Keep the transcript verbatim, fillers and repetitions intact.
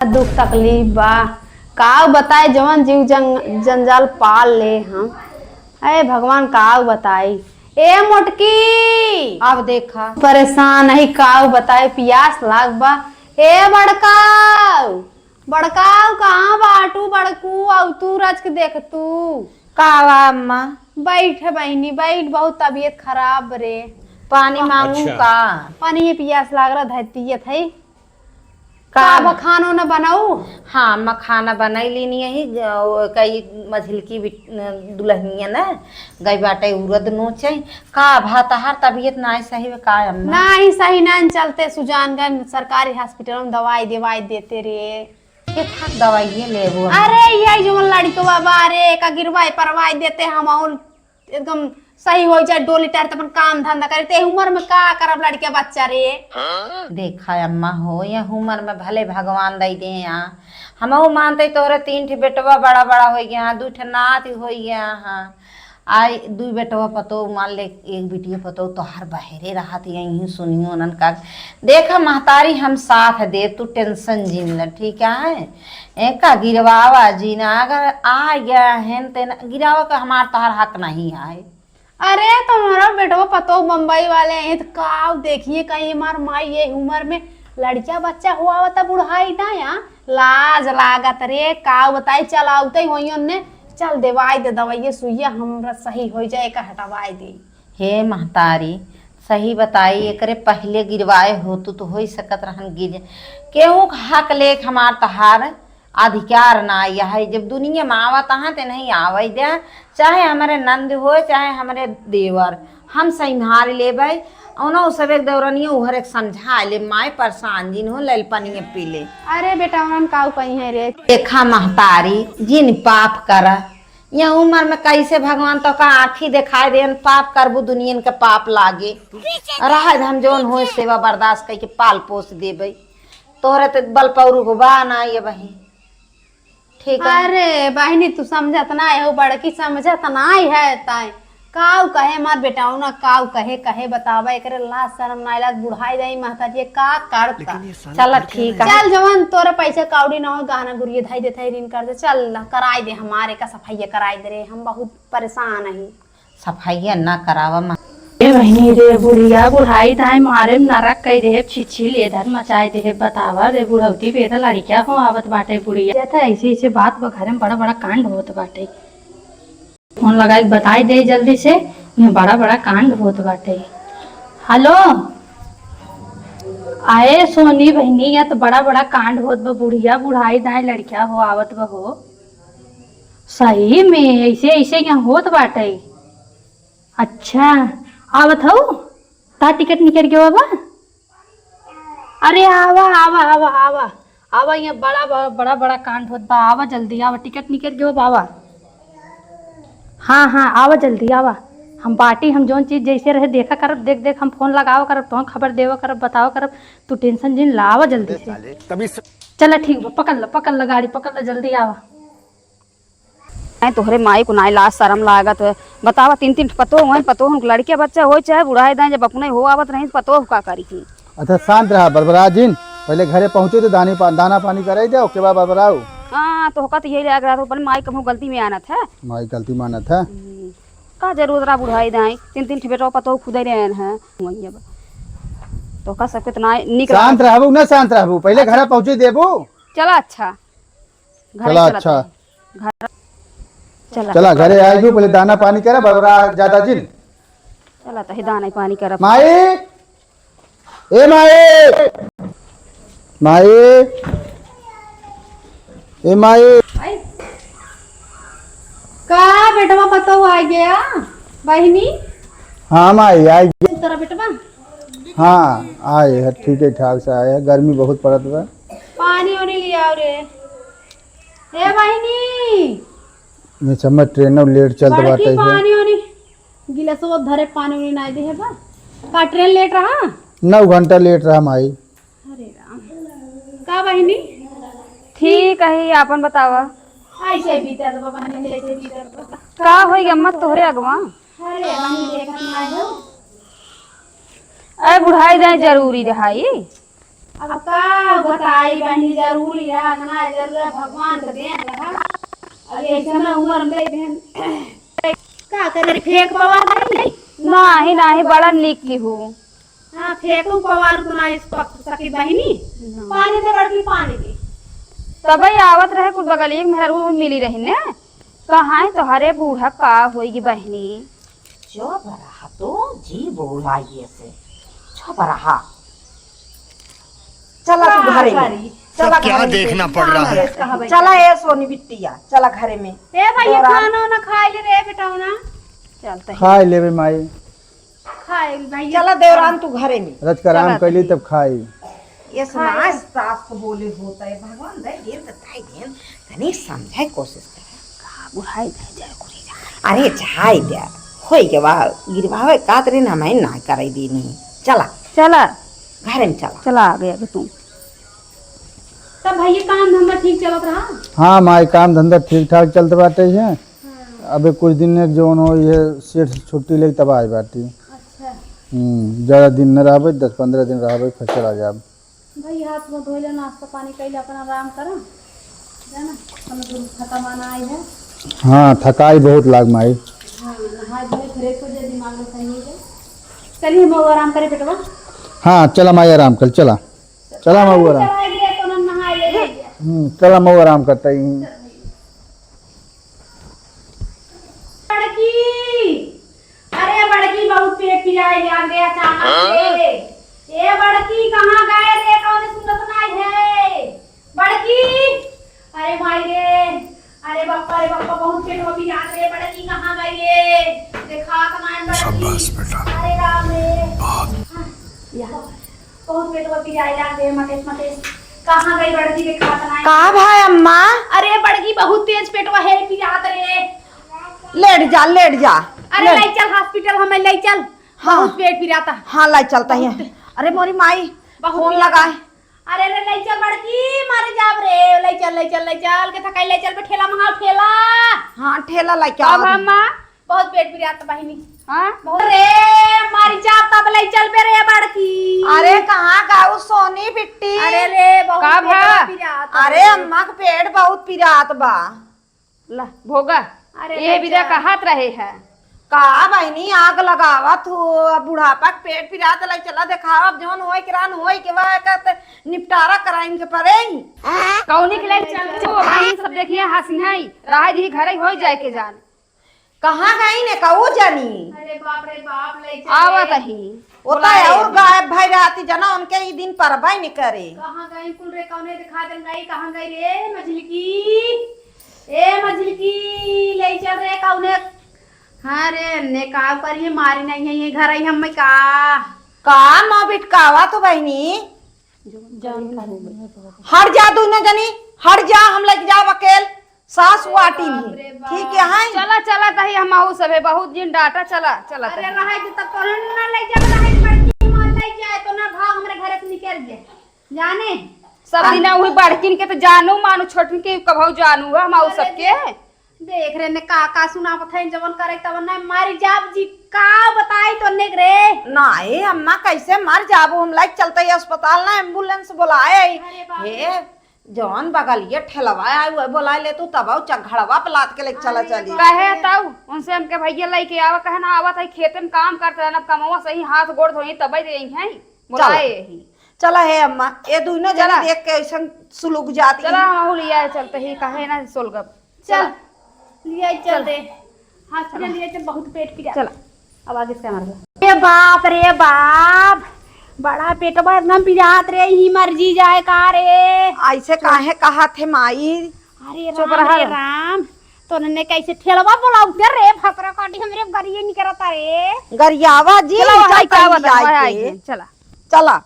दुख तकलीफ बा, काउ बताई, जवन जीव जंग-, जंजाल पाल ले हम। अरे भगवान, काउ बताई। ए मोटकी, अब देखा। परेशान ही, काउ बताई, पियास लाग बा। ए बड़काउ, बड़काउ, कहाँ बाटू बड़कू? आउ तू रच के देख तू। का बा अम्मा? बैठ बहिनी, बैठ, बहुत तबीयत खराब रे। पानी मांगू अच्छा। का? पानी ही पियास लाग रहा, धर पियत है। का का बा, खानो न बनाऊ? हाँ, अम्मा खाना बनाई लेनी है, ज-, वो कई मझिलकी बिट-, दुल्हनिया न गई बाटे उरद नोचे। का भा तहार तबीयत नाई सही बा का अम्मा? नाई सही ना चलते सुजानगंज सरकारी हॉस्पिटल में दवाई देवाई देते रे। के थाक दवाइये लेबो अम्मा। अरे यही जो लड़कवा बा रे, का गिरवाई परवाई देते हम और एकदम सही हो जाए, डोली टार त अपन काम धंधा करे। ते उम्र में का करब लड़के बच्चा रे? देखा अम्मा हो, ये उम्र में भले भगवान दई दे यहाँ, हमहू मानते तोहरे तीन ठे बेटवा बड़ा बड़ा हो गया, दू ठे नाती हो गया। हाँ, आई दू बेटवा पतो, मान ले एक बिटिया पतो तोहार बहरे रहत, यहीं सुनियो नन का। देखा महतारी, हम साथ देब, तू टेंशन जिन ल, ठीक है? एका गिरवावा जिन, अगर आ गया है ते न, गिरावा का हमार तोहार हक नहीं है। अरे, तुम्हारा बेटवा पतो बम्बई वाले हैं, तो काव देखिए, कहीं हमार माई ये उम्र में लड़किया बच्चा हुआ होता बुढ़ाई दाया, लाज लागत रे, काव बताई, चल आवते ही वही उनने, चल देवाई दे दवाइये सुइया, हमरा सही हो जाए, का हटवाई दे। हे महतारी, सही बताई, एकरे पहिले गिरवाए होतू तो होई सकत रहन गिर, केहू के हक लेख हमार तहार अधिकार ना यह है। जब दुनिया में आवत हैं, ते नहीं आवे दे, चाहे हमरे नंद हो, चाहे हमरे देवर, हम संभाल लेबै। उन्हों सब एक दौरनिया उहर एक समझा ले, माय परेशान जिन हो, लल पनिया पी ले। अरे बेटा, उन्हन काऊ कही है रे? देखा महतारी, जिन पाप करा, यह उम्र में कैसे भगवान तो का आँखी दिखाई देन, पाप करबू दुनियन के पाप लागे। रहा हम जौन होए सेवा बर्दाश्त करके पाल पोस देबै। तोहरे त बल पौरू को बा ना ये बहिन। ठीक है। अरे बहिनी, तू समझत ना हो, बड़की समझत ना है ताई। काऊ कहे हमार बेटाऊ ना, काऊ कहे, कहे बतावा, एकरे लाज शरम ना लाग, बुढ़ाई जाई महतारी, ये का करता? लेकिन ये साला चला कर क्या ठीक है। चल जवन तोरे पैसे कौड़ी ना हो, गहना गुरिये धई देते हैं, ऋण कर दे, चल कराई दे हमारे का सफाइया कराई दे रे, हम बहुत परेशान ही। सफाइया ना करावा माँ। ए बहिनी रे, बुढ़िया बुढ़ाई दाई मारे में नरक कई देहे, छिछी लेदर मचाई देहे। बतावा रे बुढ़ौती पे त लड़किया हो आवत बाटे बुढ़िया। या त ऐसे ऐसे बात बा, घरे में बड़ा बड़ा कांड होत बाटे। फोन लगाई के बताई दे जल्दी से, यहाँ बड़ा बड़ा कांड होत बाटे। हेलो, आए सोनी बहिनी, या त बड़ा बड़ा कांड होत बा, बुढ़िया बुढ़ाई दाई लड़किया हो आवत बा हो। सही में ऐसे ऐसे यहाँ होत बाटे। अच्छा, आवत हऊ? ता टिकट निकल गयो बा? अरे आवा, आवा, आवा, आवा। आवा, यहाँ बड़ा, बड़ा, बड़ा, बड़ा कांड होत बा। आवा जल्दी, आवा, टिकट निकल गयो बा, आवा। हाँ, हाँ, आवा जल्दी, आवा। हम बाटी, हम जौन चीज जैसे रहे देखा करब, देख, देख, हम फोन लगावा करब, तोहन खबर देवा करब, बतावा करब। तू टेंशन जिन ला, आवा जल्दी से। तभी स- चला ठीक बा, पकड़ ल, पकड़ ल गाड़ी, पकड़ ल, जल्दी आवा। नहीं, तोहरे माई को नाई लाज शरम लागत है। बतावा, तीन तीन पतो हुए, पतो उनको लड़के बच्चा हो चाहे बुढ़ाई दाई, जब अपने हो आवत नहीं, पतो का करी थी। अच्छा, शांत रहा, बरबरा जिन। पहले घरे पहुँचे तो दानी पा-, दाना पानी कराई दे, ओके बाद बरबराऊ। हाँ, तो होका तो यही लग रहा था, पर माई कहूँ गलती में आनत है। माई गलती मानत है। हम्म, का जरूरत रहा बुढ़ाई दाई, तीन तीन ठे बेटवा पतो खुदे रहन है। वही अब तो का सबके इतना निक शांत रहबू ना, शांत रहबू, पहले घरे पहुँचे देबू। चला अच्छा, घरे चला चलत अच्छा। हई। घर चला। चला, घरे आई हूँ, पहले दाना पानी करा, बरबरा ज्यादा जिन। चला, तही दाना पानी करा। माई, ए माई, माई, ए माई। आई। का बेटवा पतोह आ गया, बहिनी? हाँ माई, आ गया। तेरा बेटवा? हाँ, आए है, ठीक है, ठाक से आए है। गर्मी बहुत पड़त बा। पानी ओनी ले आओ रे। ए बहिनी। ये समय ट्रेन लेट चलत बड़की बाटे है। पानी ओनी, गिलासवा धरे पानी ओनी नाई दे है बा। का ट्रेन लेट रहा? नौ घंटा लेट रहा माई। अरे राम। का बहिनी? ठीक है, आपन बतावा। ऐसे बीतत बा बहिनी, ऐसे बीतत बा। का होई अम्मा तोहरे अगवा? अरे बहिनी, देखत ना हो। अरे बुढ़ाई जाए जरूरी रहा ई। अब का बताई बहिनी, जरूरी रहा, इतना जरूरी रहा, भगवान के देन रहा। अब ऐसे में उम्र में देन का करे, फेंक पवार नहीं? नाही, नाही, बड़ा नीक की हो। हाँ, फेंकू पवार तो ना इस पक सकी बहिनी। ना। पानी दे बड़की, पानी दे। तबे आवत रहे कुल बगलिए के मेहरारू मिली रही ने। कहाँ है तोहरे बूढ़ा का होई बहिनी? चुप रहा तो जी बोलाइए से। चुप रहा। चला तू का घरे में। करी? चला सब क्या घरे में। देखना पड़ रहा है? कहाँ बैठी? चला ए सोनी बिट्टिया, चला घरे में। ए भैया, तोरा खाना ना खाए ले रे बेटा ना। चलते हैं। खाए लेबे माई। खाए भैया। चला देवरान तू घरे में। रच के आराम चला कैली तनी। तब खाई। ये सुना, खाए। सास को बोले होता है, भगवान दे देन तो ताई देन, तनी समझे कोशिश करे। का बुढ़ाई दे जाए कुड़ी जा। अरे जाए दे, होई के बा, गिरवावे कात रे ना, मैं ना करे दीनी। चला, चला। घरे में चला। चला आगे, आगे तू। तब भैया काम धंधा ठीक चलत रहा? हाँ माई, काम धंधा ठीक ठाक चलत बाटे है। हाँ। अबे कुछ दिन एक जौन हो, ये सेठ से छुट्टी लेके तब आए बाटी। अच्छा। हम्म, ज्यादा दिन न रहबे, दस पन्द्रह दिन रहबे, फिर चला जाब। भाई, हाथ मुंह धोइले, नाश्ता पानी कइले, अपन आराम करा, जाना, हम दूर थका माना आई है। हाँ, थकाई बहुत लाग माई। हाँ, नहाए धोए, फ्रेश हो जाए, दिमाग में सही हो जाए। चलिए, हम आराम करें, बेटवा। हाँ, चला माई, आराम कर, चला। चला, मऊ आराम। चला, एक तो ना नहाए ले, ले गया। हम्म, चला, मऊ आराम करता ही। बड़की, अरे बड़की, बहुत पेट पिराए लाग गया अचानक से। ए बड़की, कहाँ गए रे? कौन सुनत नाई है? बड़की, अरे माई रे, अरे बप्पा रे बप्पा, बहुत पेट पिरात रे। बड़की, कहाँ गई रे? देखा तो नाई बड़की। शाबाश बेटा। अरे राम रे। बहुत। हाँ। बहुत पेटवा पिराए लाग गए, मटेस, मटेस। कहाँ गई बड़की, देखात नाई? का भाई अम्मा? अरे बड़की, बहुत तेज पेटवा है, पिरात रे। लेट जा, लेट जा, अरे लेट। ले चल हॉस्पिटल, हमें ले चल। हाँ। बहुत पेट पिराता। हाँ, ले चलता है। बहुत। अरे मोरी माई, बहुत फोन पिराता। लगाए। अरे रे, ले चल बड़की, मारे जाब रे, ले चल, ले चल, ले चल, के थकाई, ले चल बे, ठेला मंगाओ, ठेला। हाँ, ठेला लेके आओ। अम्मा, बहुत पेट पिरात बहिनी। हाँ? बहुत रे, मर जा, तब ले चल बे रे बड़की। अरे, कहाँ गाऊ सोनी बिट्टी? अरे रे, बहुत का पेट भा? पिरात अरे, बा। अम्मा के पेट बहुत पिरात बा। ला, भोगा। अरे, ये ले विदा चल। कहात रहे है। का बहिनी, आग लगावत हो, अब बुढ़ापा के पेट पिरात, ले चला देखावा, अब जौन होए के रहन होए के, वह कहते निपटारा कराइन के पड़े। कौनी के ले चल, तू अभी सब देखिए, हंसी है, रहा जी घरे हो जाए के जान। कहाँ गई ने कहू जानी? अरे बाप रे बाप, ले चल आवत रे। ही। वो तो बुलाए। और गायब भाई रहती जना, उनके ई दिन परबे न करे। कहाँ गई कुल रे, कौने दिखा देन गई, कहाँ गई रे मझिलकी? ए मझिलकी, ले चल रे कौने। हाँ रे, ने का करिए, मारी नहीं है ये घर आई हम में का। का माँ बिटकावा तो बहिनी? हट जा तू न जनी, हट जा, हम लेके जाब अकेल। सास वाटी बाप रे बाप। ठीक है, हाँ? चला, चला, तही हम आहू सभे बहुत दिन डाटा, चला, चला अरे तही। रहे दे, तब तोहन ना ले जाब, रहे दे, बड़की माँ ले जाए, तो ना भाग हमरे घरे से निकल जाए। जाने? सब आ दिन वही बड़किन के तो जानू मानू, छोटन के कभऊ जानू है हम आहू अरे सबके। दे-, देख रे ने का, का सुनावत है, जवन करे तवन ना मारी जाब जी, का बताई तो ने रे। ना, ए अम्मा, कैसे मर जाबू हम? लाइक चलते ही अस्पताल ना, एम्बुलेंस बुलाए। अरे बाप रे। हे, जौन बगलिए ठेलवा आए, वह बोलाए ले तू, तब आऊ चघड़वा पे लाद के लेके चला अरे चली। बाप कहे रे। तऊ, उनसे हमके भैया लेके आवा, कहे ना आवत है, खेते में काम करते रहना, कमवा सही हाथ गोड़ धोई, तबे दे हैं, बुलाए चला। यही। चला हे अम्मा, ये दोनों जने चला। देख के ऐसन सुलुक जाती चला, हैं। हम लिया चलते ही, कहे ना सोलगप। चल, चला। लिया चल चल। दे। हॉस्पिटल चला। लिया चल, बहुत पेट पिरा। चला। अब आगे से हमारा। ए बाप रे बाप, बड़ा पेटवा एकदम पिरात रे, ही मर जी जाए का रे? ऐसे काहे कहा थे माई? अरे चुप राम रहा। रे राम, तो उन्होंने कैसे ठेलवा बोलाऊ के रे, भकरा काटी हमरे गरिये निकरता रे। गरियावा जी, चला, वहाँ चलता क्या ही बता, आई वहाँ के। आई के, चला। चला।